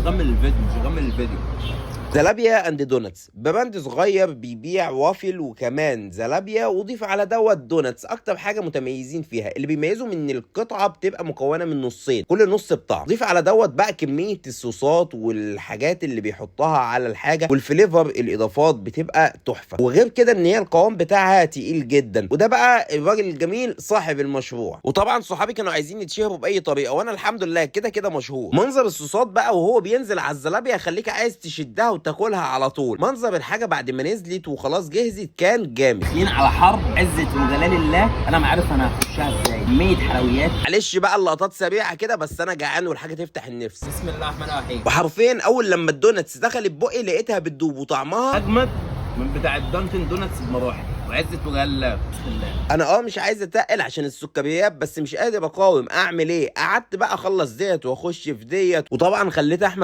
هكمل الفيديو، مش هكمل الفيديو. زلابيا and donuts، brand صغير بيبيع وافل وكمان زلابيا، وضيف على دوت donuts. اكتر حاجة متميزين فيها اللي بيميزهم ان القطعة بتبقى مكونة من نصين، كل نص بطعم. ضيف على دوت بقى كمية الصوصات والحاجات اللي بيحطها على الحاجة وال flavor، الاضافات بتبقى تحفه. وغير كده ان هي القوام بتاعها تقيل جدا. وده بقى الراجل الجميل صاحب المشروع. وطبعا صحابي كانوا عايزين يتشهروا باي طريقه، وانا الحمد لله كده كده مشهور. منظر الصوصات بقى وهو بينزل على الزلابيا يخليك عايز تشدها وتاكلها على طول. منظر الحاجة بعد ما نزلت وخلاص جهزت كان جامد. داخلين على حرب عزة وجلال الله، انا ما عارف انا هخشها ازاي. كمية حلويات. معلش بقى اللقطات سريعة كده، بس انا جعان والحاجة تفتح النفس. بسم الله الرحمن الرحيم. وحرفيا اول لما ال donuts دخلت بقي لقيتها بتدوب وطعمها اجمد من بتاع ال Dunkin' Donuts بمراحل، وعزة وجلال الله. بسم الله. انا مش عايز اتقل عشان السكريات، بس مش قادر اقاوم. اعمل ايه؟ قعدت بقى اخلص ديت واخش في ديت، وطبعا خليت احمد